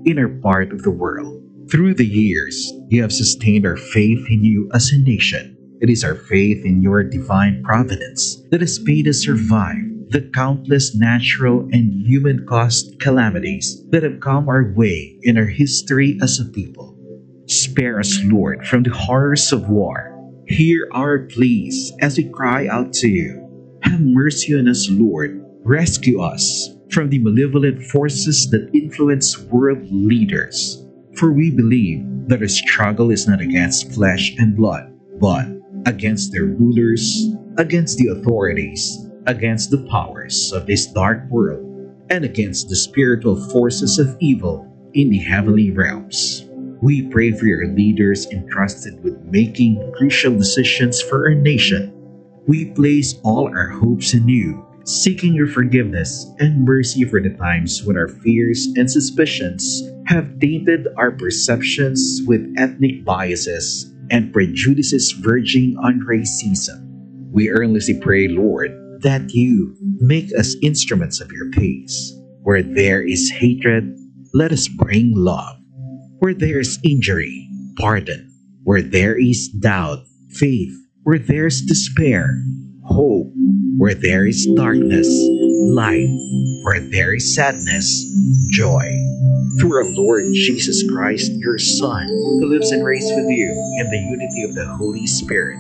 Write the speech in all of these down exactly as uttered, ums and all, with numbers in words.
in our part of the world. Through the years, you have sustained our faith in you as a nation. It is our faith in your divine providence that has made us survive the countless natural and human caused calamities that have come our way in our history as a people. Spare us, Lord, from the horrors of war. Hear our pleas as we cry out to you. Have mercy on us, Lord. Rescue us from the malevolent forces that influence world leaders. For we believe that our struggle is not against flesh and blood, but against their rulers, against the authorities, against the powers of this dark world, and against the spiritual forces of evil in the heavenly realms. We pray for your leaders entrusted with making crucial decisions for our nation. We place all our hopes in you, seeking your forgiveness and mercy for the times when our fears and suspicions have tainted our perceptions with ethnic biases and prejudices verging on racism. We earnestly pray, Lord, that you make us instruments of your peace. Where there is hatred, let us bring love. Where there is injury, pardon. Where there is doubt, faith. Where there is despair, hope. Where there is darkness, light. Where there is sadness, joy. Through our Lord Jesus Christ, your Son, who lives and reigns with you in the unity of the Holy Spirit,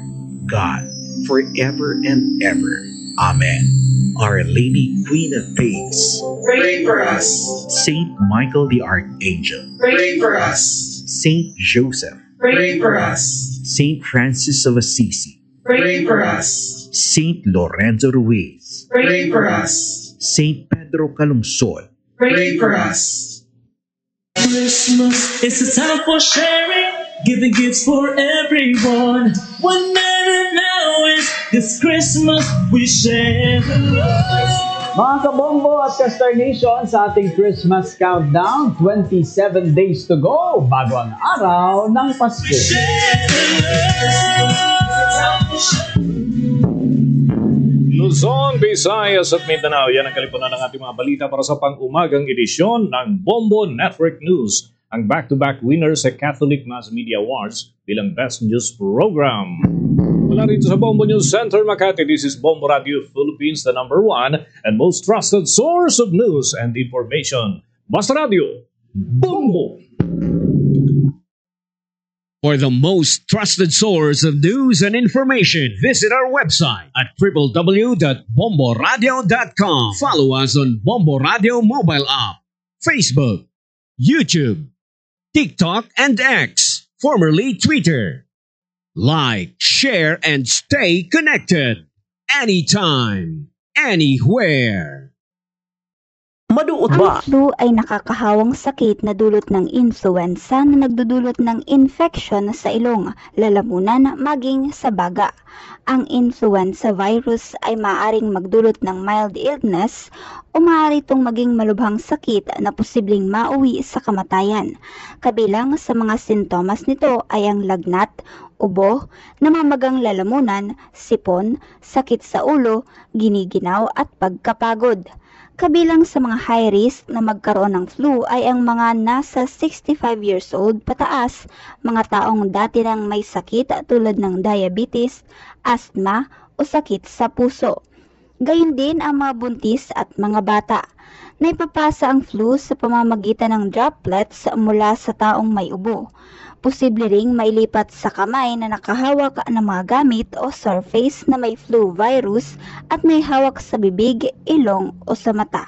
God, forever and ever. Amen. Our Lady, Queen of Peace, pray for us. Saint Michael the Archangel, pray for us. Saint Joseph, pray for us. Saint Francis of Assisi, pray for us. Saint Lorenzo Ruiz, pray for us. Saint Pedro Calungsod, pray for us. Christmas is a time for sharing, giving gifts for everyone. One minute now is this Christmas we share the love. Mga kabombo at ka-Star Nation, sa ating Christmas countdown, twenty-seven days to go bago ang araw ng Pasko. We share the love. Luzon, Visayas at Mindanao, yan ang kalipunan ng ating mga balita para sa pang-umagang edisyon ng Bombo Network News, ang back-to-back winner sa Catholic Mass Media Awards bilang Best News Program. Mula rito sa Bombo News Center, Makati, this is Bombo Radio Philippines, the number one and most trusted source of news and information. Basta Radio, Bombo! For the most trusted source of news and information, visit our website at triple w dot bomboradio dot com. Follow us on Bombo Radio mobile app, Facebook, YouTube, TikTok, and X, formerly Twitter. Like, share, and stay connected anytime, anywhere. Maduot ba? Ang flu ay nakakahawang sakit na dulot ng influenza na nagdudulot ng infeksyon sa ilong, lalamunan, maging sa baga. Ang influenza virus ay maaaring magdulot ng mild illness o maaari itong maging malubhang sakit na posibleng mauwi sa kamatayan. Kabilang sa mga sintomas nito ay ang lagnat, ubo, namamagang lalamunan, sipon, sakit sa ulo, giniginaw at pagkapagod. Kabilang sa mga high risk na magkaroon ng flu ay ang mga nasa sixty-five years old pataas, mga taong dati nang may sakit tulad ng diabetes, asthma o sakit sa puso. Gayon din ang mga buntis at mga bata. Naipapasa ang flu sa pamamagitan ng droplets mula sa taong may ubo. Posible ring mailipat sa kamay na nakahawak ng mga gamit o surface na may flu virus at may hawak sa bibig, ilong o sa mata.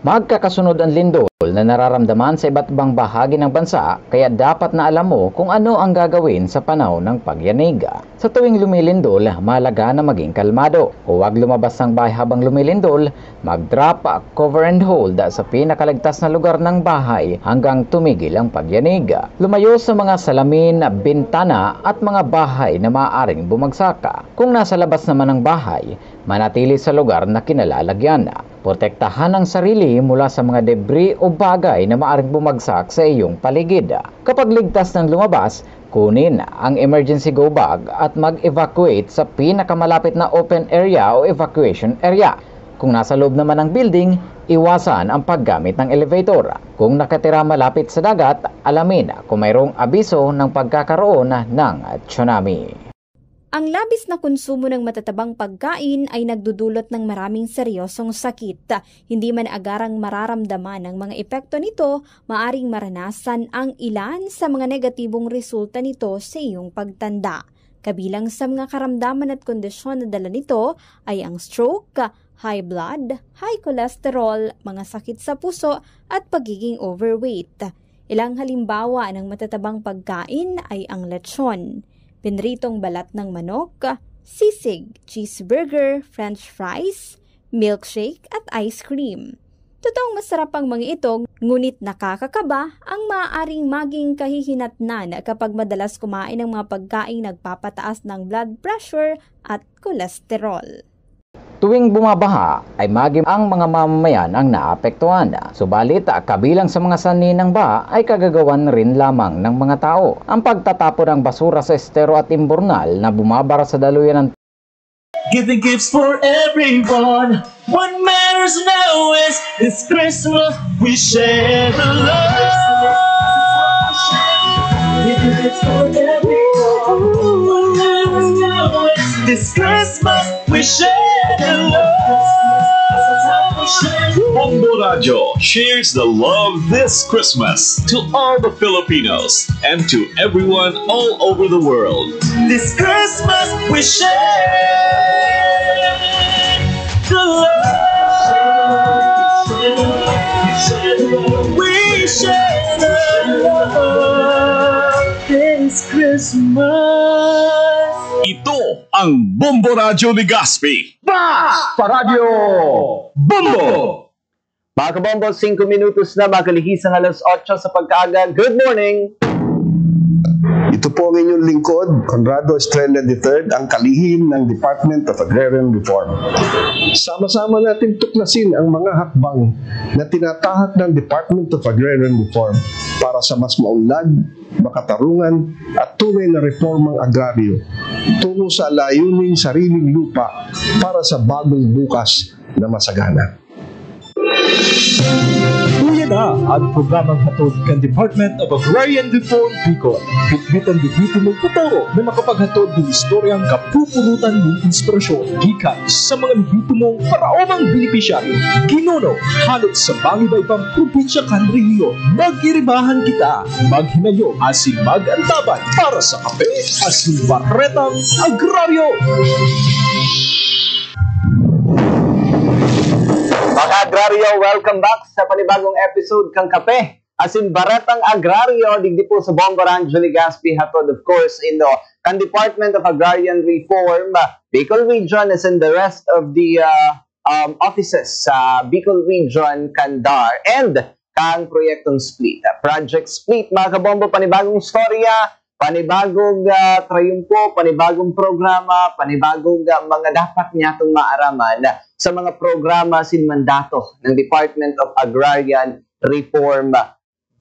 Magkakasunod ang lindol na nararamdaman sa iba't ibang bahagi ng bansa, kaya dapat na alam mo kung ano ang gagawin sa panahon ng pagyanig. Sa tuwing lumilindol, mahalaga na maging kalmado. Huwag lumabas ng bahay habang lumilindol, mag-drop, cover and hold sa pinakaligtas na lugar ng bahay hanggang tumigil ang pagyanig. Lumayo sa mga salamin, bintana at mga bahay na maaaring bumagsak. Kung nasa labas naman ng bahay, manatili sa lugar na kinalalagyan. Protektahan ang sarili mula sa mga debris o bagay na maaaring bumagsak sa iyong paligid. Kapag ligtas nang lumabas, kunin ang emergency go bag at mag-evacuate sa pinakamalapit na open area o evacuation area. Kung nasa loob naman ng building, iwasan ang paggamit ng elevator. Kung nakatira malapit sa dagat, alamin kung mayroong abiso ng pagkakaroon ng tsunami. Ang labis na konsumo ng matatabang pagkain ay nagdudulot ng maraming seryosong sakit. Hindi man agarang mararamdaman ang mga epekto nito, maaring maranasan ang ilan sa mga negatibong resulta nito sa iyong pagtanda. Kabilang sa mga karamdaman at kondisyon na dala nito ay ang stroke, high blood, high cholesterol, mga sakit sa puso at pagiging overweight. Ilang halimbawa ng matatabang pagkain ay ang lechon, pinritong balat ng manok, sisig, cheeseburger, french fries, milkshake at ice cream. Totoong masarap ang mga ito, ngunit nakakakaba ang maaaring maging kahihinatnan kapag madalas kumain ng mga pagkaing nagpapataas ng blood pressure at cholesterol. Tuwing bumabaha, ay maging ang mga mamamayan ang naapektuhan. Subalit, kabilang sa mga sanhi ng baha ay kagagawan rin lamang ng mga tao. Ang pagtatapon ng basura sa estero at imburnal na bumabara sa daluyan ng Giving gifts for everyone. What matters now is this Christmas we share the love. Giving gifts for everyone. What matters now is this Christmas we share the love. Bombo Radyo shares the love this Christmas to all the Filipinos and to everyone all over the world. This Christmas we share the love. We share the love this Christmas. Ito ang Bombo Radyo Legazpi. Ba! Paradyo! Bombo! Mga kabombo, singko minutos na makalihi sa alas otso sa pagkaaga. Good morning! Ito po ang inyong lingkod, Conrado Estrella the third, ang kalihim ng Department of Agrarian Reform. Sama-sama natin tuklasin ang mga hakbang na tinatahak ng Department of Agrarian Reform para sa mas maunlad, makatarungan at tunay na reformang agraryo tungo sa layuning sariling lupa para sa bagong bukas na masagana. Uya na ang programang hatod kan Department of Agrarian Reform Bicol. Bitbit ang digiti mong futuro na makapaghatod ng istoryang kapupurutan nin inspirasyon gikan sa mga legitimo paraomang benepisyaryo, ginuno, hale sa mga iba-ibang probinsya kan rehiyon. Mag-iribahan kita, maghimayo asin mag-antaban para sa Kape asin Baretang Agraryo. Mga agraryo, welcome back sa panibagong episode kan Kape asin Baretang Agraryo, digdi po sa Bombo Radyo Legazpi, hatod, of course, indo kan Department of Agrarian Reform, Bicol Region, asin the rest of the uh, um, offices sa Bicol Region, kan DAR, and kan Proyektong Split. Project Split, mga kabombo, panibagong storya, panibagong uh, trayumpo, panibagong programa, panibagong uh, mga dapat niyatong maaraman sa mga programa sin mandato ng Department of Agrarian Reform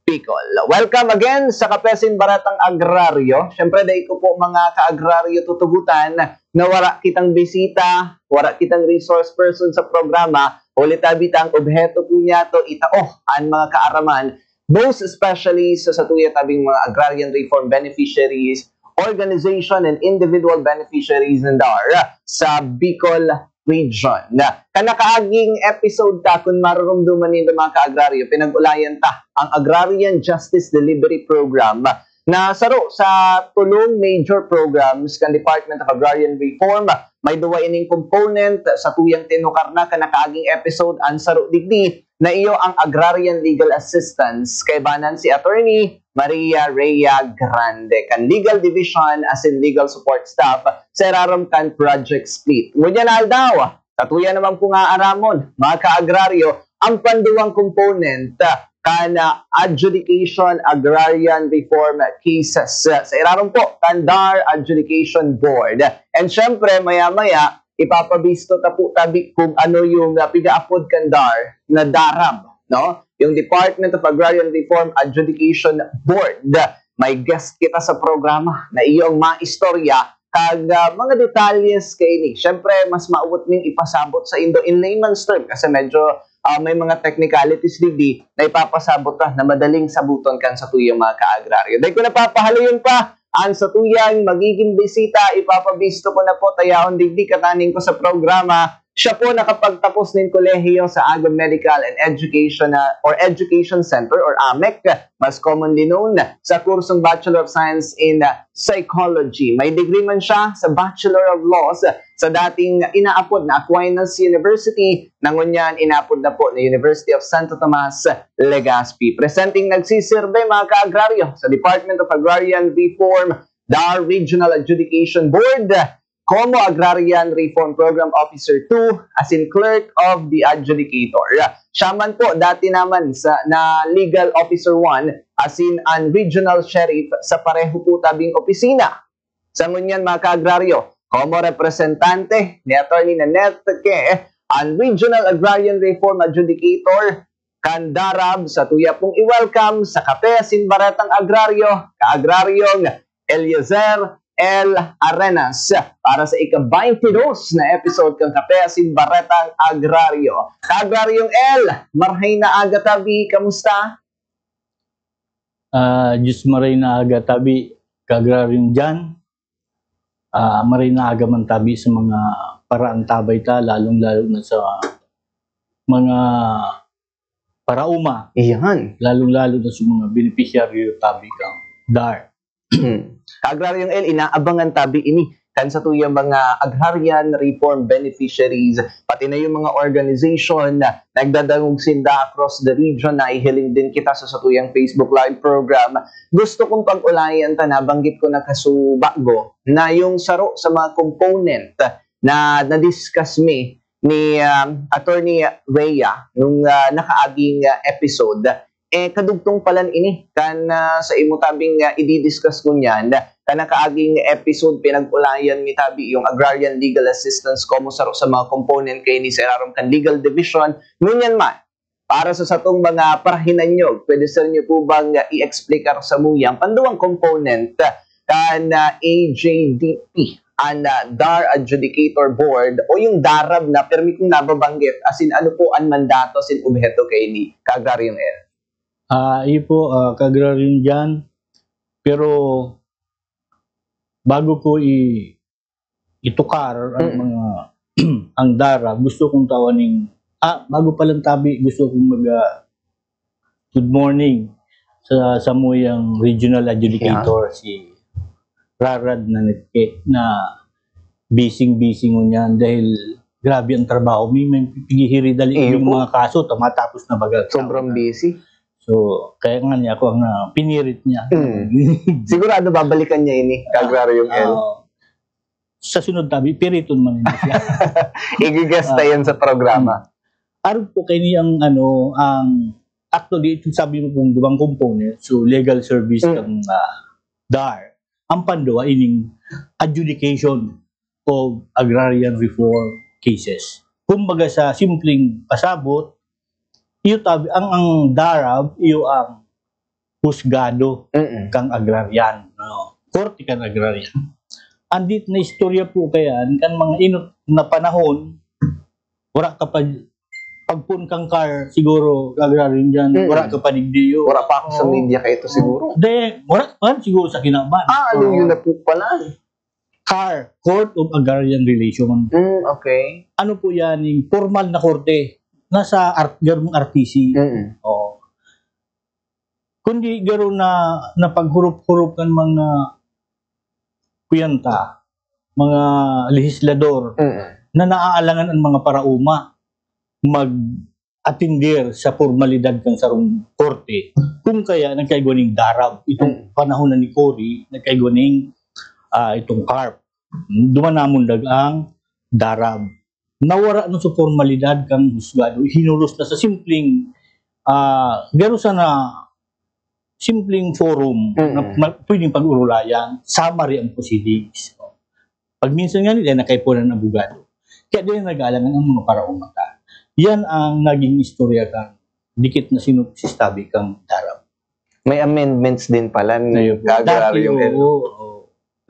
Bicol. Welcome again sa Kape asin Baretang Agraryo. Siyempre, dai ko po, mga ka-agraryo, tutugotan na wara kitang bisita, wara kitang resource person sa programa, huli ta bitang obheto po niyato itao an mga kaaraman, most especially sa satuya tabing mga agrarian reform beneficiaries, organization and individual beneficiaries ng DAR sa Bicol Region. Kan nakaaging episode ta, kun marurumduman nindo, mga ka-agraryo, pinag-ulayan ta ang Agrarian Justice Delivery Program na saro sa tolong major programs kan Department of Agrarian Reform. May duwa ining component sa tuyang tinukar na kan nakaaging episode. An saro digdi na iyo ang Agrarian Legal Assistance, kaibanan si Attorney Maria Rhea Grande, kan Legal Division asin Legal Support Staff sa irarom kan Project Split. Ngunyan na aldaw, satuya naman po nga aramon, mga ka-agraryo, ang panduwang component kan ah, Adjudication Agrarian Reform Cases sa irarom po kan DAR Adjudication Board. And syempre, maya-maya, ipapabisto ta po tabi kung ano yung uh, pigaapod kan DAR na DARAB, no? Yung Department of Agrarian Reform Adjudication Board. May guest kita sa programa na iyong maistorya kag, ah, mga detalles kaini. Siyempre, mas maawot ming ipasabot saindo in layman's term kasi medyo, ah, may mga technicalities digdi na ipapasabot ta na madaling sabuton kan satuyang mga kaagraryo. Dai ko na papahaloyon pa, ang satuyang magiging bisita, ipapabisto ko na po, ta yaon digdi kataningko sa programa. Siya po nakapagtapos nin kolehiyo sa Agum Medical and Education, ah, or Education Center or AMEC, mas commonly known sa kursong Bachelor of Science in, ah, Psychology. May degree man siya sa Bachelor of Laws sa dating inaapod na Aquinas University, na ngunyan inaapod na po na University of Santo Tomas, Legazpi. Presenteng nagsiserbe, mga kaagraryo, sa Department of Agrarian Reform, DAR Regional Adjudication Board, Como Agrarian Reform Program Officer two, asin Clerk of the Adjudicator. Siya man po dati naman sa, na Legal Officer one, asin an Regional Sheriff sa pareho po tabing opisina. Sa ngunyan, mga kaagraryo, como representante ni Attorney Nanette Queh, an Regional Agrarian Reform Adjudicator kan DARAB, satuya pong i-welcome sa Kape asin Baretang Agraryo, Kaagraryong Eliezer L. Arenas, para sa ika-baynte dos na episode kan Kape asin Baretang Agraryo. Kaagraryong El, marhay na aga tabi, kamusta? Ah, Diyos maray na aga tabi, Kaagraryong Jan. Ah, maray na aga man tabi sa mga paraantabay ta, lalong-lalo na sa mga parauma, Iyan. lalong-lalo na sa mga beneficiaryo tabi kan DAR. Hmm. Kaagraryong El, inaabangan tabi ini kan satuyang mga agrarian reform beneficiaries, pati na yung mga organization na nagdadangog sinda across the region. Nahihiling din kita sa satuyang Facebook Live program. Gusto kong pag-ulayan ta, nabanggit ko na kasubago, na yung saro sa mga component na na-discuss mi ni, um, Attorney Rhea nung, ah, nakaaging, ah, episode, eh, kadugtong palan ini kan, ah, sa imo tabing, ah, idi-discuss ngunyan, kan nakaaging episode pinag-ulayan mi tabi yung Agrarian Legal Assistance como saro sa mga component kaini sa irarom kan Legal Division. Ngunyan man, para sa satong mga parahinanyog, pwede sa inyo po bang, ah, i-explicar sa muyang panduwang component kan, ah, A J D P, an, ah, DAR Adjudicator Board o yung DARAB na permi kong nababanggit, asin ano po an mandato asin obheto kaini, Kaagraryong El? Ah, iyo po, ah, Kaagraryong Jan. Pero bago ko i itukar ang Mm. mga ang DARAB, gusto kong tawaning, ah, bago pa lang tabi, gusto kong mag, ah, good morning sa samuyang regional adjudicator, si Rarad na nagke-, na busy-busy ngunyan dahil grabe ang trabaho. May, may pigihiri dali Iyo yung po. Mga kaso, tumatapos na baga. Sobrang busy. So, kaya nga niya ako ang, ah, pinirit niya. Mm. Sigurado babalikan niya ini, Kaagraryong El. Ah, sa sunod tabi, piriton man niya siya. Igigasta yan sa programa. Arog po kaini ang, ano, ang, actually, itong sabi mo kung duwang component, so legal service Mm. kang, ah, DAR. Ang panduwa, ining adjudication of agrarian reform cases. Kumbaga sa simpleng pasabot, iyo tabi, ang, ang DARAB, iyo ang husgado Mm-mm. kang agrarian, no? Korte kang agrarian. Andit na istorya po kayan, kan mga inot na panahon, wala ka pa, pagpun kang car, siguro, agrarian dyan, Mm. wala ka pa digdiyo. Wala pa ako sa Oo. Media kaito siguro. De, wala pa siguro sa kinaban. Ah, aluyo na po pala. CAR, Court of Agrarian Relation. Mm, okay. Ano po yan, yung formal na korte? Nasa art, garong R T C. Mm. Oo. Kundi garo na napaghurup-hurup kan mga kuyanta, mga lehislador Mm. na naaalangan ang mga parauma mag-atender sa formalidad kan sarong korte. Kung kaya nagkaigwa ning DARAB, itong Mm. panahon na ni Cory, nagkaigwa ning, ah, itong CARP. Duman namundag ang DARAB. Nawara na sa formalidad kan husgado, hinulos na sa simpleng, ah, garo sana simpleng forum Mm. na ma-, pwedeng pag-urulayan, summary ang proceedings. Pag minsan nga nila, nakaipunan ng abogado. Kaya din nag-aalangan ang mga parauma ta. Yan ang naging istorya kan dikit na sinupsistabi kang DARAB. May amendments din pala ni Ayun po. Kaagraryong Dati, El. Oo, oo.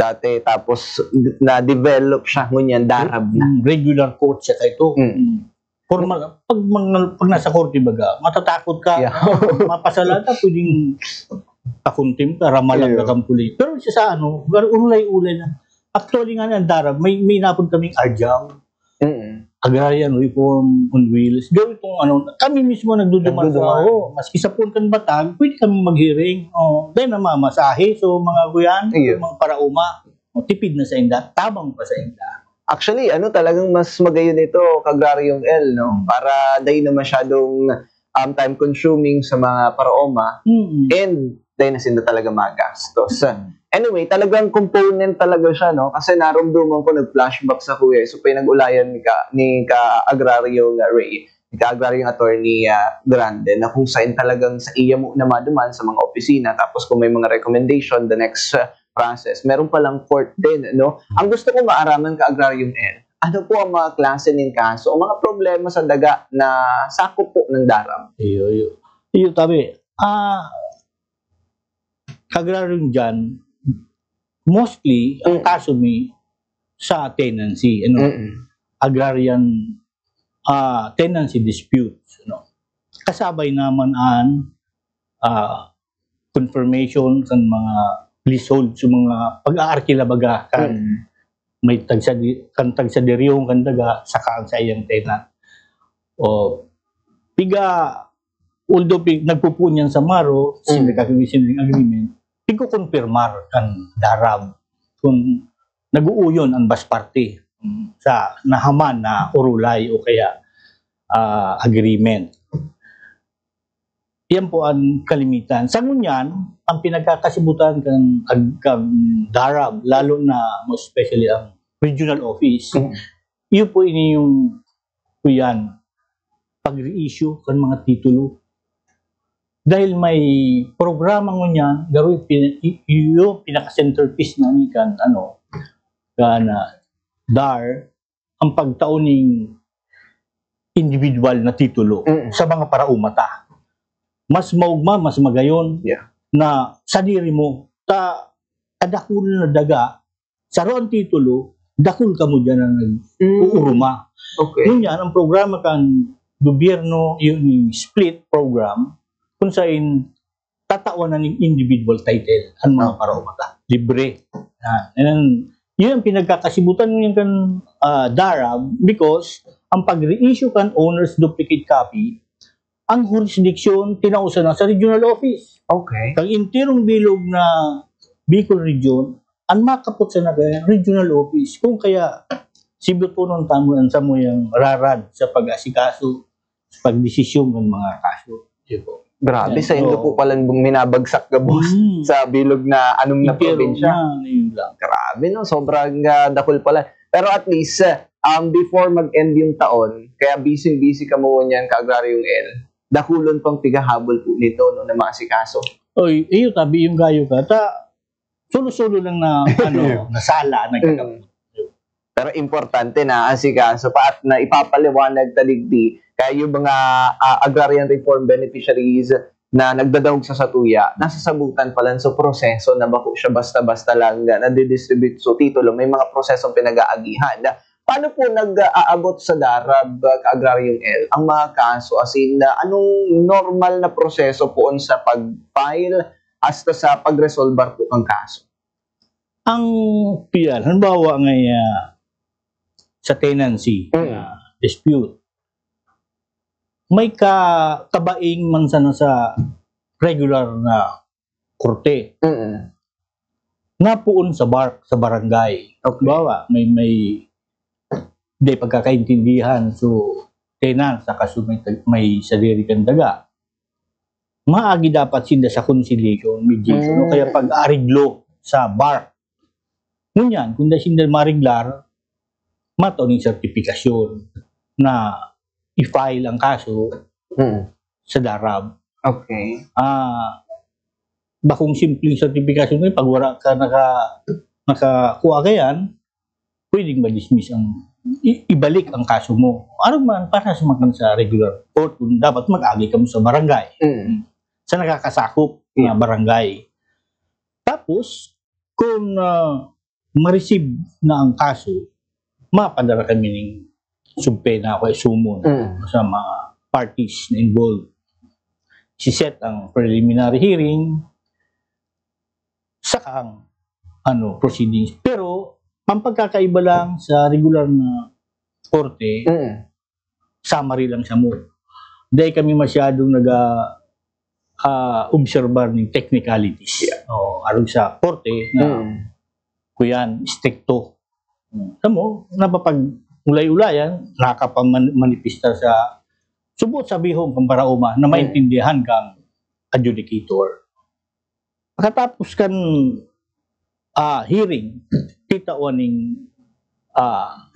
Dati, tapos na-develop siya, ngunyan darab na. Mm, regular court siya kaito. Mm. Mm. Formal, pag, mga, pag nasa korte baga, matatakot ka, Yeah. Mapasalata, pwedeng takuntim ka, ramalag Yeah. Ka kang pulis. Pero siya sa ano, gar- ulay-ulay lang. Actually nga ang darab, may, may inapod kaming adyaw. Mm. Agrarian Reform on Wheels. Gawin itong ano, kami mismo nagduduman sa, Nagduduman. Oo, maski sa puon kan batag, pwede kami mag-hearing. Oh, then namamasahe, so mga kuyan, Iyo. Mga paraoma, oh, tipid na sa inda, tabang pa sa inda. Actually, ano, talagang mas magayon ito, Kagraryong El, no? Mm. Para dai na masyadong um, time-consuming sa mga paraoma, Mm. and dai na sinda talaga magastos. Anyway, talagang component talaga siya, no? Kasi narumduman ko, nag-flashback sa kuya, so pinag-ulayan ni ka, ni ka-agraryong Ray, ni ka-agraryong attorney ah, Grande, na kung saan talagang sa iya mo na maduman sa mga opisina, tapos kung may mga recommendation, the next uh, process, meron palang court din, no? Ang gusto ko maaraman, ka-agraryong El, ano po ang mga klase ng kaso, ang mga problema sa daga na sakop po ng darab? Iyo, iyo. Iyo, tabi. Ah, kagraryong dyan, mostly, ang Mm. kaso mi sa tenancy, ano, Mm-mm. agrarian ah, tenancy disputes, no? Kasabay naman an ah, confirmation kan mga leasehold sa mga pag-aarkila baga kan Mm. may tagsa di, kan tagsa diriyong kan daga saka ang saiyang tenant. O piga, although pi, nagpupuon yan sa maro, Mm. single agreement, pigkukonfirmar kan darab kung nag-uuyon ang basparte sa nahaman na urulay o kaya ah, agreement. Yan po ang kalimitan. Sa ngunyan, ang pinagkakasibutan kan, ag- kan darab, lalo na most especially ang regional office, Mm. yun po ini yung kuyan, pag-reissue kan mga titulo. Dahil may programa ngunyan, garo yung pin- y- yung pinaka-centerpiece na ni kan, ano, kan ah, dar, ang pagtao ning individual na titulo Mm. sa mga paraoma ta. Mas maugma, mas magayon Yeah. na sadiri mo, ta, ta dakul na daga, saro ang titulo, dakul kamo dyan ang nag-uuruma. Okay. Ngunyan, ang programa kan gobyerno, yun yung split program, kung saan tatawan na ning individual title ang mga Ah. paraoma ta. Libre. Ah, and yun ang pinagkakasibutan ngunyan kan ah, darab because ang pag-reissue kan owner's duplicate copy, ang jurisdiction tinao sana sa regional office. Okay. Kang entirong bilog na Bicol Region, ang makapot sana kaya regional office. Kung kaya, sibutonon ta mo ang samuyang rarad sa pag-asikaso, sa pagdesisyon ng mga kaso. Di ba? Grabe, Yan, sa indo oo. po palang minabagsakgabos Mm. sa bilog na anom na Impyerno probinsya. Na, yun lang. Grabe, no? Sobrang ah, dakul pala. Pero at least, ah, um, before mag-end yung taon, kaya busy-busy ka mo ngunyan, ka-agraryong El, dakulon pang pigahabol po nito, no, na maasikaso. Oy, iyo, tabi yung gayo ka. Ta, solo-solo lang na, ano, nasala, nagkakap- Mm. Pero importante na asikaso pa at na ipapaliwanag ta digdi kaya yung mga ah, agrarian reform beneficiaries na nagdadaog sa satuya, nasasabutan pala sa proseso na bako siya basta-basta lang na nadidistribute so titulo, may mga prosesong pinag-aagihan. Paano po nag-aabot sa darab, ah, ka-agraryong El, ang mga kaso? As in, ah, anong normal na proseso poon sa pag-file hasta sa pag-resolbar po ng kaso? Ang piyan, halimbawa nga ah, sa tenancy Mm. na dispute, may ka kabaing man sana sa regular na korte. Mm. Napoon sa bark, sa barangay. Okay. Bawa, may, may, di pagkakaintindihan. So, tenant, saka so may, may sadiri kang daga. Maagi dapat sinda sa conciliation, mediation, Mm. o kaya pag-ariglo sa bark. Ngunyan, kung dahil sinda mariglar, matao ning sertifikasyon na i-file ang kaso Mm. sa darab. Okay. Ah, bakong simpleng sertifikasyon mo, pag wala ka naka, nakakuha ka yan, pwedeng ma-dismiss ang, i- ibalik ang kaso mo. Ano man, para sa mga sa regular court, kung dapat mag-agi ka mo sa barangay. Mm. Sa nakakasakop na barangay. Tapos, kung ah, ma-receive na ang kaso, mapadara kami ning subpoena o kaya summon Mm. sa mga parties na involved. Si-set ang preliminary hearing, saka ang ano, proceedings. Pero, ang pagkakaiba lang sa regular na korte, Mm. summary lang siya mo. Dahil kami masyadong nag ah, obserbar ng technicalities. Yeah. O, arog sa korte na Mm. kuyan, stricto. Tamo, napapag-ulay-ulayan, nakapamanifesta sa subot sabihon kan paraoma na maintindihan kang adjudicator. Pagkatapos kan ah, hearing, titawan ning ah,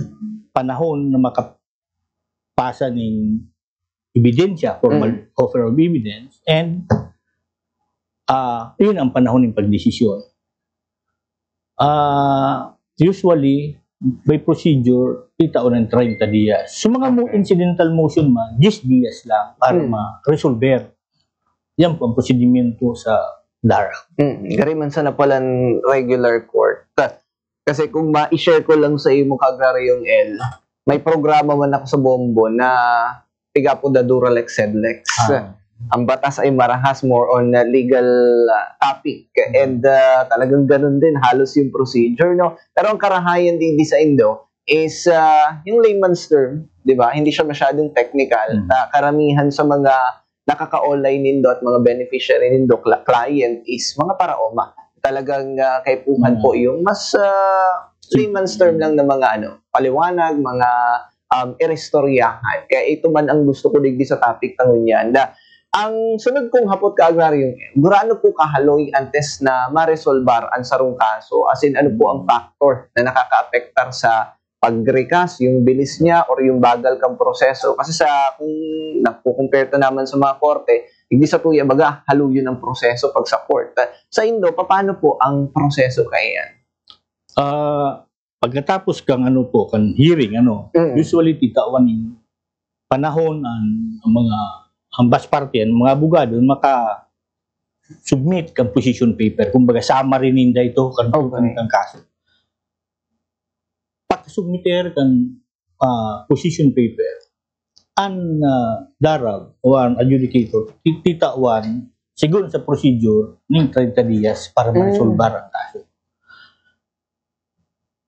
panahon na makapasa ning ebidensya, formal Mm. offer of evidence, and ah, yun ang panahon ng pagdesisyon. Ah, usually, by procedure, titawan ng treinta dias. So, mga mo Okay. incidental motion man, diyes dias lang para Mm. ma-resolver. Yan po ang prosedimento sa DARAB. Mm, gari man sana palan regular court. Ta-, kasi kung ma-share ko lang sa imo, Ka-Agraryong El, may programa man ako sa Bombo na piga po da Duralex Sedlex. Ah. Ang batas ay marahas, more on uh, legal uh, topic. And uh, talagang ganun din halos yung procedure, no? Pero ang karahayan din di sa Indo is uh, yung layman's term, di ba? Hindi siya masyadong technical. Mm. Na karamihan sa mga nakaka-online nindo at mga beneficiary nindo, cl- client, is mga paraoma. Talagang uh, kaipuhan Mm. po yung mas uh, layman's term lang na mga ano, paliwanag, mga um, iristoryahan. Kaya ito man ang gusto ko digdi sa topic na ngunyan. Na, ang sunod kong hapot, Ka-Agraryong El, gurano po kahaloy antes na maresolbar ang sarong kaso? As in, ano po ang factor na nakakaapektar sa pag-recast, yung bilis niya or yung bagal kang proseso? Kasi sa, kung nagko-compare ta naman sa mga korte, hindi sa tuya baga, haluyon ang proseso pag sa court. Sa Indo, paano po ang proseso kaya? Ah, pagkatapos kang ano po, kan hearing, ano, Mm. usually titawan ning panahon ang, ang mga, ang bas parte, ang mga abogado, maka-submit kan position paper. Kumbaga, summary ninda ito, kan, Okay. kan kaso. Pagkasubmiter kan ah, position paper, an ah, DARAB o an adjudicator, ti- titawan, sigon sa procedure, ning treinta dias para Mm. ma-resolbar ang kaso.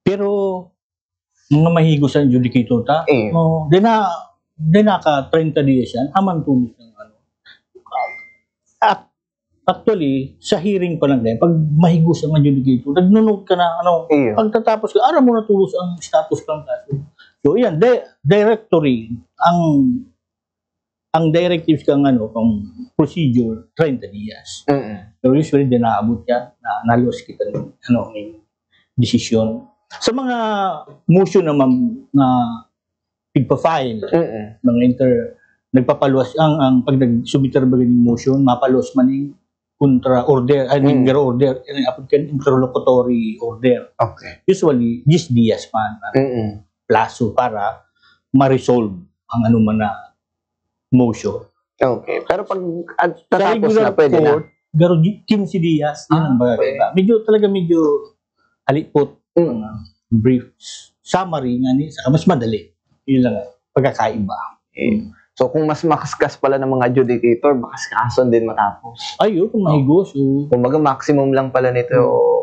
Pero, mga mahigos ang adjudicator ta, Eh. no, di na, di na ka treinta dias yan, aman tulos ng ano. At, actually, sa hearing pa lang din, pag mahigos ang adjudicator, nagno-note ka na, ano, Iyo. pagtatapos ka, aram mo na tulos ang status ng kaso. So, yan, di- directory, ang ang directives kang ano, kang procedure, treinta dias. Mm-mm. Pero usually, di naabot yan, na nalos kita ng, ano, ng desisyon. Sa mga motion naman na pigpa-file, Mm-mm. mga inter, nagpapaluwas, ang, ang pag nag-submit ba ng motion, mapaluwas man yung contra order, ay, Mm. garo order, yung apod kan interlocutory order. Okay. Usually, diyes dias man ang Mm-mm. plaso para ma-resolve ang anuman na motion. Okay. Pero pag at, Sa tatapos regular na, pwede na. court, garo di- quince dias, yun ang Ah, bagay. okay. Medyo talaga medyo halipot, Mm. mga brief summary nga ni, saka mas madali. Yun lang ang pagkakaiba. Eh, so kung mas makaskas pala ng mga adjudicator, baka kason din matapos. Ayun, kung mahigos, oh. Kumbaga maximum lang pala nito,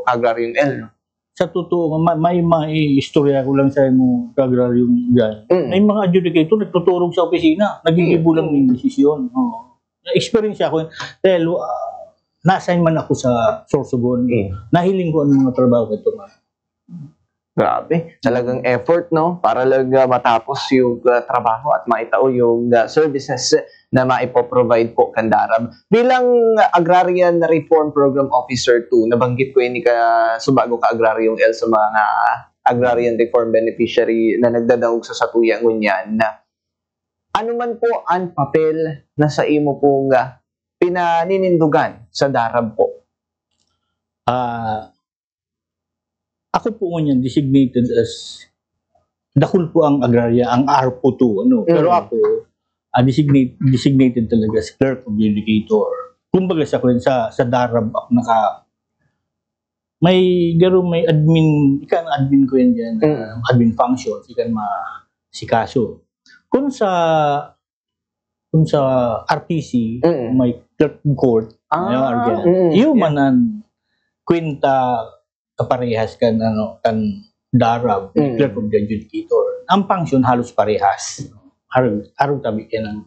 Ka-Agraryong El, no? Sa totoo nga, ma- may mga istorya ko lang sa imo, Ka-Agraryong Jan. Mm. May mga adjudicator nagtuturog sa opisina, nagigibo lang ng desisyon. Oo. Na-experience ako. Dahil, ah, na-assign man ako sa Sorsogon. Eh, Nahiling ko ang mga trabaho ko ito, man. Grabe. Talagang effort, no? Para lang ah, matapos yung ah, trabaho at maitao yung ah, services na maipoprovide po kan DARAB. Bilang Agrarian Reform Program Officer two, nabanggit ko yun ni ka, subago Ka-Agraryong El sa mga agrarian reform beneficiary na nagdadangog sa satuya ngunyan. Ano man po ang papel na sa imo pong ah, pinaninindugan sa DARAB po? Ah, ako po ngunyan designated as, dakul po ang agrarya, ang ARPO two, ano. Pero Mm. ako, ah, designate, designated talaga as clerk of adjudicator. Kumbaga sa, sa, sa DARAB ako naka, may garo may admin, ikan admin ko yan dyan, Mm. admin functions, ikan ma-, si kaso. Kung sa, kung sa R T C, Mm. may clerk of court, Ah, may organ. mm, Iyo yeah. man ang kwenta kaparehas kan, ano, kan DARAB, Mm. clerk of the adjudicator. Ang function halos parehas. Harag, harag tabi yan ang,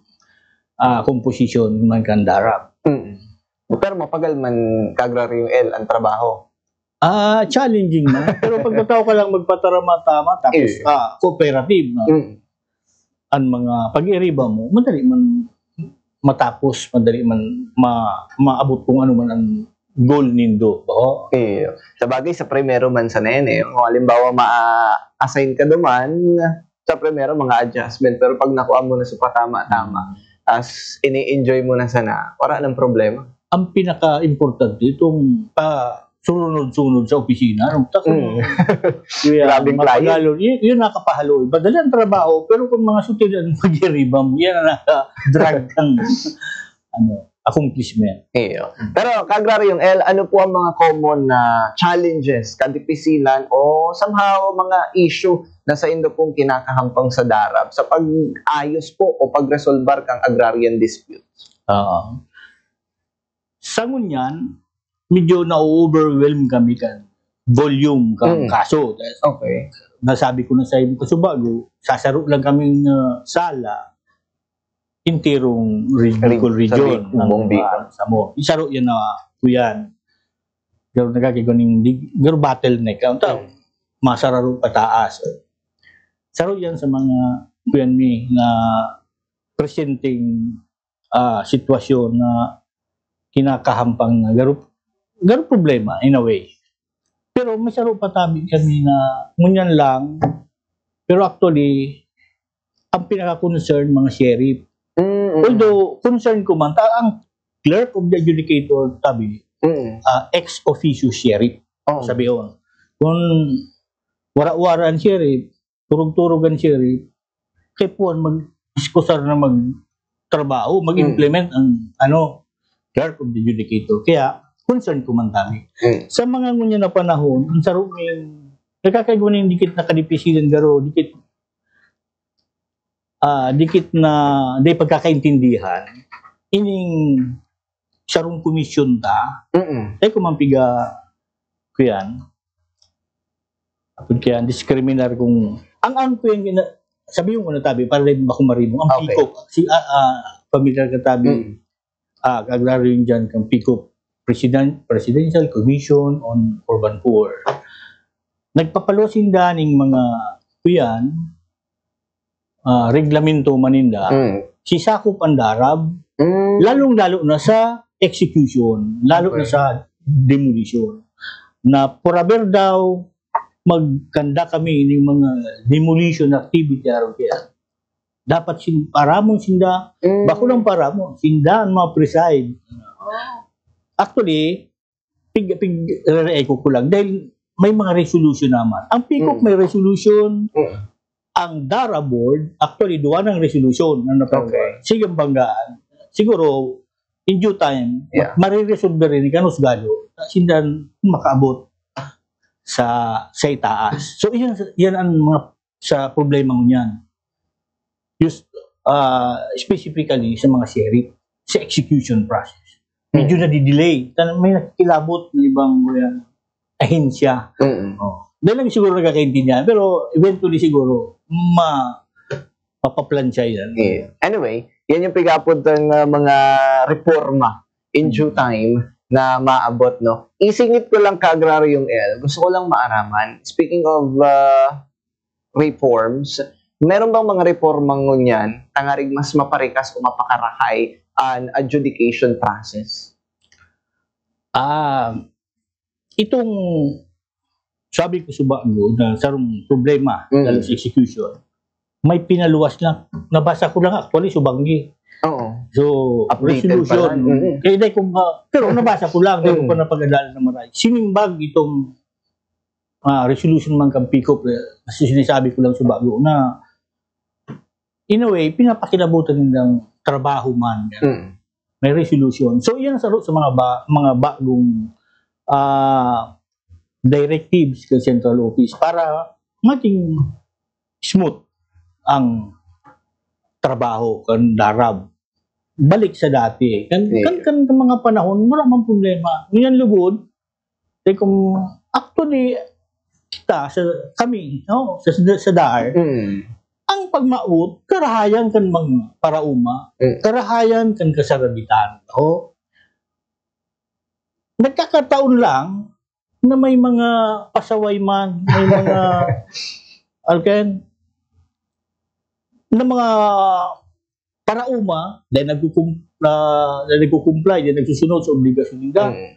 ah, komposisyon man kan DARAB. Mm. Pero mapagal man, Ka-Agraryong El, ang trabaho. Ah, challenging na. Pero pagkatao ka lang magpatarama-tama, tapos, Eh. ah, cooperative, no? Mm. Ang mga pag-iiriba mo, madali man matapos, madali man ma-, maabot kung ano man ang goal nindo. Oo. Eh, sa bagay, sa primero man sana yan eh. Kung halimbawa, ma-assign ka duman, sa primero, mga adjustment. Pero pag nakuha mo na sa patama-tama, as ini-enjoy mo na sana, wala nang problema. Ang pinaka-importante, itong pa-, sunod-sunod sa opisina, no? Tako, Mm. kaya Grabing client. mapagalon, yun, yun nakapahaloy. Madali ang trabaho, pero kung mga sutil ang pag-iiriba mo, yan ang naka-drag kang, ano, accomplishment. Iyo. Pero, Ka-Agraryong El, ano po ang mga common na challenges, kadipisilan, o somehow mga issue na saindo pong kinakahampang sa DARAB sa pag-ayos po o pagresolbar kang agrarian disputes? Oo. Sa ngunyan, medyo na-overwhelm kami kan volume kan Mm. kaso. Okay. Nasabi ko na sa imo kasubago, sasaro lang kaming, ah, sala, entirong re-, Reg-, Bicol sa region Bicol, ng buong Bicol. Samar. Isaro yan na, kuyan. Pero nagkakiguning di-, pero bottleneck. Ang tao, Mm. masararo pataas. Saro yan sa mga, kuyan mi, na presenteng, ah, sitwasyon na kinakahampang na garo, garo problema in a way. Pero may saro pa tabi kami na ngunyan lang, pero actually, ang pinaka-concern, mga sheriff. Mm, mm. Although, concern ko man, ta-, ang clerk of the adjudicator tabi, Mm. ah, ex officio sheriff. Oh. Sabi ko, kung wara-wara ang sheriff, turog-turog ang sheriff, kay puwan mag-iskusar na magtrabaho, mag-implement Mm. ang, ano, clerk of the adjudicator. Kaya, concern ko man tabi. Mm. Sa mga ngunyan na panahon, ang saro ning, nagkakaigwa ning dikit na kadipisilan, garo, dikit, ah, dikit na di pagkakaintindihan, ining sarong komisyon ta, Mm. ay kung man piga, kuyan, apod kaya diskriminar kung, ang, ang kuyan, gina-, sabi yung una tabi, para rin bako marimo, ang Okay. PICOC, si, ah, ah, familiar ka tabi, Mm. ah, agraryo yun dyan, kang PICOC, President, Presidential Commission on Urban Poor. Nagpapaluwas sinda ning mga, kuyan, ah, reglamento maninda, Mm. sisakop ang DARAB, Mm. lalong-lalo na sa execution, lalo na Okay. sa demolition. Na forever daw, magkanda kami ning mga demolition activity aron kaya. Dapat sin-, paramon sinda, Mm. bako lang paramon, sinda ang mga preside. Oh. Actually, pig-, pig-, re-echo ko lang, dahil may mga resolution naman. Ang PICOC Mm. may resolution, Mm. ang DARA board, actually, duwa ng resolution na napag-, Okay. sige, ang banggaan. Siguro, in due time, Yeah. mariresolve rin, kanus galo, sindan makaabot sa, sa itaas. So, yan, yan ang mga, sa problema ngunyan. Just, ah, specifically sa mga sheriff, sa execution process. Medyo Hmm. nadidelay. Tan-, may nakikilabot na ibang, uh, ahensya. Mm. Oh. Dahil lang siguro nagkakaintindihan, pero eventually siguro, ma-, mapaplansya yan. Yeah. Anyway, yan yung pigapod ng, uh, mga reforma in due Mm. time na maabot, no? Isingit ko lang, Ka-Agraryong El, gusto ko lang maaraman. Speaking of, uh, reforms, meron bang mga reforma ngunyan tangarig mas maparikas o mapakarahay an adjudication process? Ah, itong sabi ko subago na sarong problema Mm. lalo sa execution, may pinaluwas na, nabasa ko lang actually, subanggi. Oo. So, Updated pa resolution, lang. Mm. kaya dahil kung, ah, pero nabasa ko lang, dahil ko Mm. pa napag-adalan na maray. Sinimbag itong, ah, resolution man kang PICOC, eh, kasi sinasabi ko lang subago na, in a way, pinapakilabutan nilang trabaho man. Mm. May resolution. So, iyan sa, sa mga ba-, mga bagong, ah, directives kan central office para maging smooth ang trabaho kan DARAB. Balik sa dati. Kan, Yeah. kan, kan, kan mga panahon, wala mang problema. Ngunyan lugod, eh, kung actually, kita, sa, kami, no, sa, sa, sa DAR, Mm. ang pagmaot, karahayan kan mga paraoma, Mm. karahayan kan kasaraditan. O, nagkakataon lang na may mga pasaway man, may mga, alken, na mga paraoma, dahil nagkukum-, na, dahil nagkukumply, dahil nagsusunod sa obligasyon nila, Mm.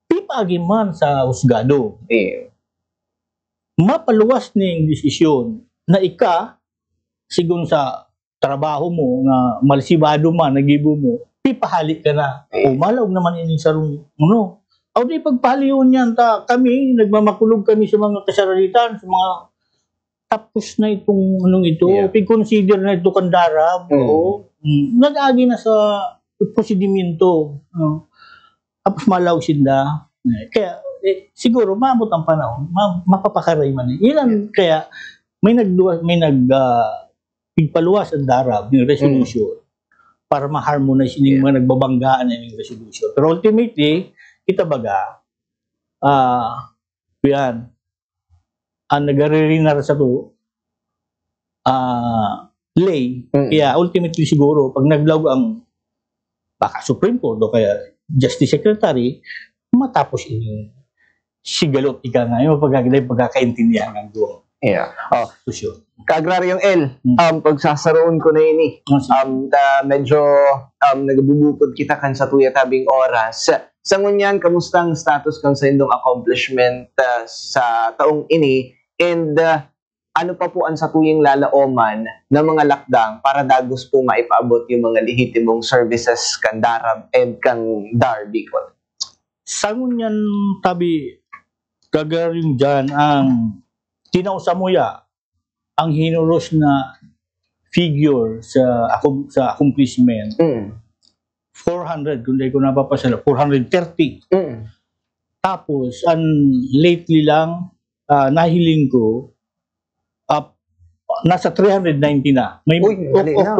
pipaagi man sa husgado. Eh. Mapaluwas ning desisyon na ika, sigon sa trabaho mo, na malsibado man, nagibo mo, pipahali ka na. Eh. O, malaog naman ining sarong, ano. O, di pagpahalion yan, ta, kami, nagmamakulog kami sa mga kasaraditan, sa mga tapos na itong anong ito, Yeah. pag-consider na ito kan DARAB, Mm. oo. Mm, nag-agi na sa prosedimento, no? Tapos malaog sinda. Eh, kaya, eh, siguro, maabot ang panahon, ma-, mapapakaray man eh. Yan ang, Yeah. kaya, may nagduwa-, may nag, ah, pigpaluwas ang DARAB, yung resolution, Mm. para ma-harmonize yung Yeah. mga nagbabanggaan na yung resolution. Pero ultimately, kita baga, ah, yan, ang nagaririnar sa to, ah, lay. Mm. Kaya ultimately siguro, pag naglaog ang, baka Supreme Court o kaya Justice Secretary, matapos ini sigalot ika nga, yung pagkagilay, pagkakaintindihan ng duwang Yeah. Oh. institusyon. Kaagraryong El, Mm. um, pagsasaroon ko na ini. Ah, sige. Um, ta-, medyo, um, nagbubukod kita kan sa tuya tabing oras. Sa ngunyan, kamusta ang status kan sa indong accomplishment, ah, sa taong ini? And, ah, ano pa po ang satuyang lalaoman na mga lakdang para dagos po maipaabot yung mga lehitimong services kan DARAB and kan DAR Bicol? Sa ngunyan, tabi, Kaagraryong John, ang tinao sa muya, ang hinuros na figure sa acom-, sa accomplishment, Mm. four hundred, kung di ko napapasala, four hundred thirty. Mm. Tapos, ang lately lang, ah, nahiling ko, ah, nasa three hundred ninety na. May Uy, dali na.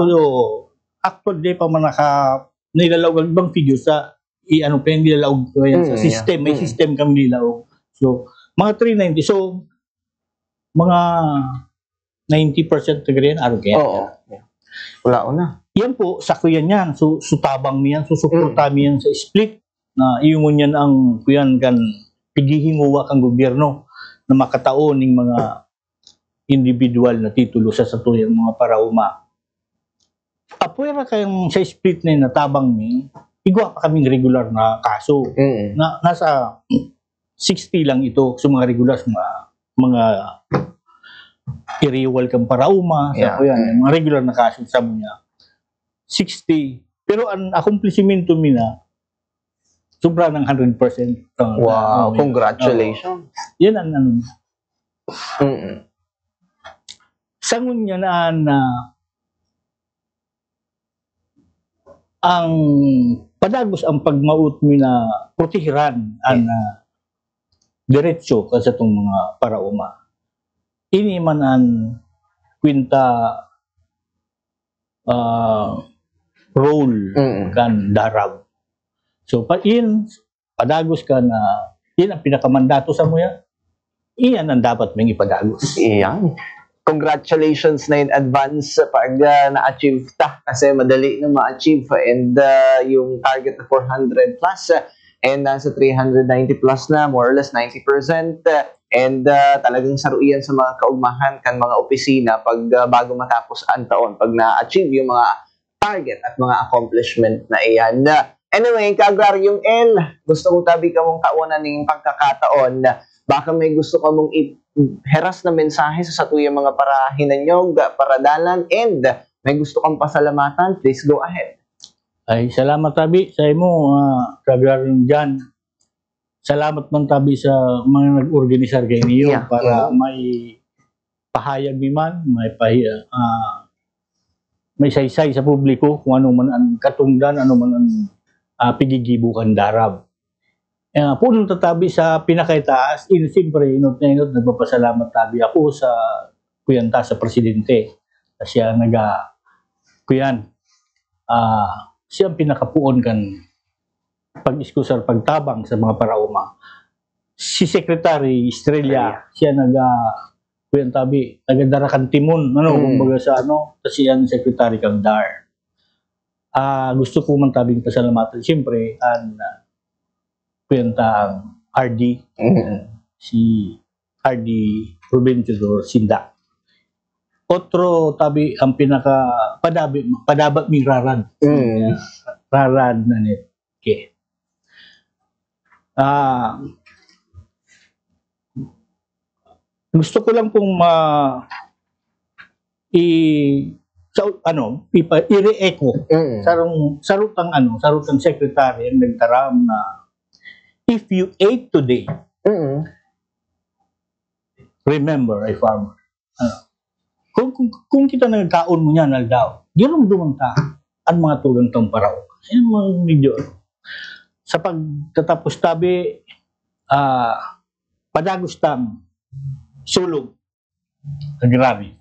Actually, di pa man naka-, nilalaog ang ibang figure sa, i-ano pa yan, nilalaog pa yan sa Mm, yeah. system. May Mm. system kami nilalaog. So, mga three ninety. So, mga ninety percent na ganyan, araw kaya. Oo. Wala ko na. Yan po, sa kuyan yan. So, sutabang niyan, susuporta Mm. niyan sa split. Na iyon ngunyan ang kuyan kan pighihinguwa kan gobyerno na makatao ning mga individual na titulo sa satuyang mga paraoma. Apwera kayong sa split na yun, natabang mi, igwa pa kaming regular na kaso. Mm. Na, nasa sixty lang ito sa mga regular, sa mga, mga iriwal kang paraoma, sa Yeah. kuyan, mga regular na kaso sa mga sixty. Pero ang akomplishmento mi na, sobra ng hundred percent. Uh, Wow, uh, congratulations. Uh, yan ang ano. Mm. Sa ngunyan na, na ang padagos ang pagmaot mi na protehiran ang, Yeah. ah, diretso kan satong mga paraoma. Ini man ang kwenta, ah, role Mm. kan DARAB. So, pa-, in, padagos ka na, yan ang pinakamandato sa muya. Iyan ang dapat ming ipadagos. Iyan. Congratulations na in advance sa pag, ah, na-achieve ta. Kasi madali na ma-achieve. And, ah, yung target na four hundred plus, ah, and nasa three hundred ninety plus na, more or less ninety percent. And, ah, talagang saro iyan sa mga kaugmahan kan mga opisina pag, ah, bago matapos ang taon, pag na-achieve yung mga target at mga accomplishment na iyan. Anyway, Kaagraryong El, gusto ko tabi kamong tawanan ning pagkakataon. Baka may gusto kamong i-, heras na mensahe sa satuyang mga parahinanyog, paradalan, and may gusto kang pasalamatan, please go ahead. Ay, salamat tabi sa imo, ah, Kaagraryong John. Salamat man tabi sa mga nag-organisar kayo niyo Yeah. para Mm. may pahayag mi man, may pahi-, ah, may saysay sa publiko kung ano man ang katungdan, ano man ang, ah, pigigibo kan DARAB. Ah, puno ta tabi sa pinakaitaas, in, siyempre, inot na inot, nagpapasalamat tabi ako sa, kuyan ta, sa presidente. Siya naga, kuyan, ah, siya ang pinakapuon kan pag-iskusar, pagtabang sa mga paraoma. Si Secretary Estrella, Estrella. Siya naga, kuyan tabi, nagadara kan timon, ano, Mm. kumbaga sa ano, kasi ang secretary kang dar. Ah, gusto ko man tabing pasalamatan, siyempre, ang, ah, kuyan ta ang R D, Mm. si R D Ruben Teodoro Sinda. Otro tabi ang pinaka padabi, padaba mi raran. Mm. Raran na ni. Okay. Ah, gusto ko lang pong ma-, i-, sa, ano, ipa-, i-re-echo. Mm. Sarong, sarutang, ano, sarutang secretary ang nagtaram na, "If you ate today, Mm. remember a farmer." Ano? Kung, kung, kung kita nagkaon mo niyan, aldaw, girumduman ta ang mga tugang tang paraoma. Yan mga medyo, ano. Sa pagtatapos tabi, ah, padagos tang sulong. Grabe.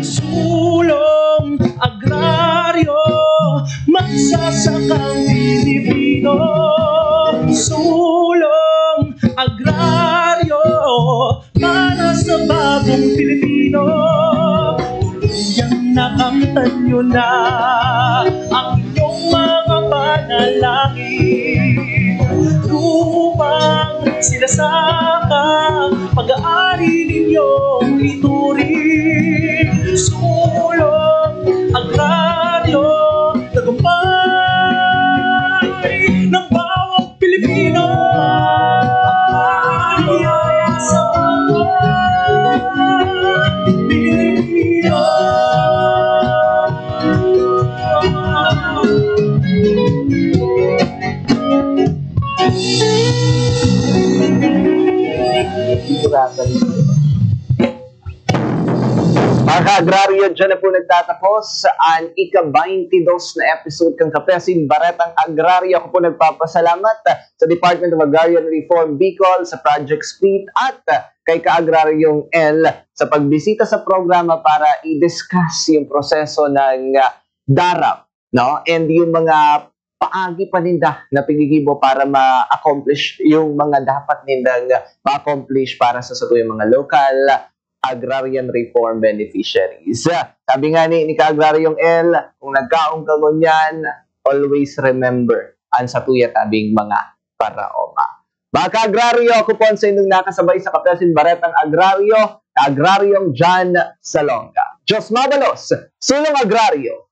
Sulong agraryo, magsasakang Pilipino. Sulong agraryo, para sa bagong Pilipino. Tuluyang nakamtan nyo na ang inyong mga panalangin. Lupang sinasaka, pag-aari ninyong ituring. Sulong agraryo, tagumpay ng bawat Pilipino. Pilipino. Mga ka-agraryo, dyan na po nagtatapos ang ika-baynte dos na episode kan Kape asin Baretang Agraryo. Ako po nagpapasalamat sa Department of Agrarian Reform Bicol, sa Project Split, at kay Ka-agraryong El sa pagbisita sa programa para i-discuss yung proseso ng, ah, DARAP, no? And yung mga paagi pa ninda na pinigibo para ma-accomplish yung mga dapat nindang ma-accomplish para sa satuyang mga local agrarian reform beneficiaries. Sabi nga ni, ni Ka-agraryong El, kung nagkaon ka ngunyan, always remember ang satuya tabing mga paraoma. Mga ka-agraryo, ako po ang sa inyong nakasabay sa Kape asin Baretang Agraryo, Ka-agraryong John Salonga. Diyos mabalos, Sulong Agraryo!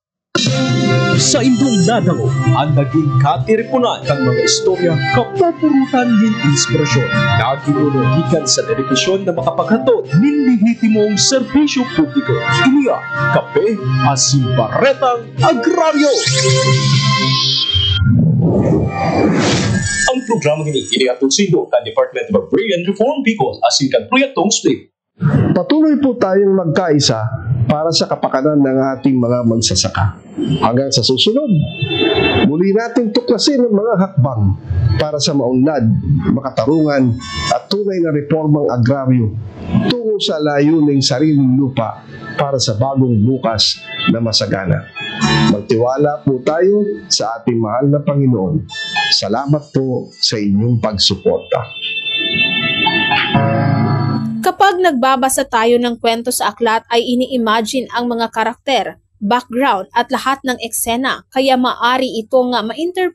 Saindong nadangog an nagin katiriponan kan mga istorya kapupurutan nin inspirasyon na ginuno gikan sa dedikasyon na makapaghatod nin lehitimong serbisyo publiko. Ini an Kape asin Baretang Agraryo. Ang programa ini inihatod saindo kan Department of Agrarian Reform Bicol asin kan Proyektong Split. Patuloy po tayong magkaisa para sa kapakanan ng ating mga magsasaka. Hanggang sa susunod, muli nating tuklasin ang mga hakbang para sa maunlad, makatarungan at tunay na reformang agraryo tungo sa layuning sariling lupa para sa bagong bukas na masagana. Magtiwala po tayo sa ating mahal na Panginoon. Salamat po sa inyong pagsuporta. Kapag nagbabasa tayo ng kwento sa aklat ay ini-imagine ang mga karakter, background at lahat ng eksena, kaya maari ito nga ma-inter-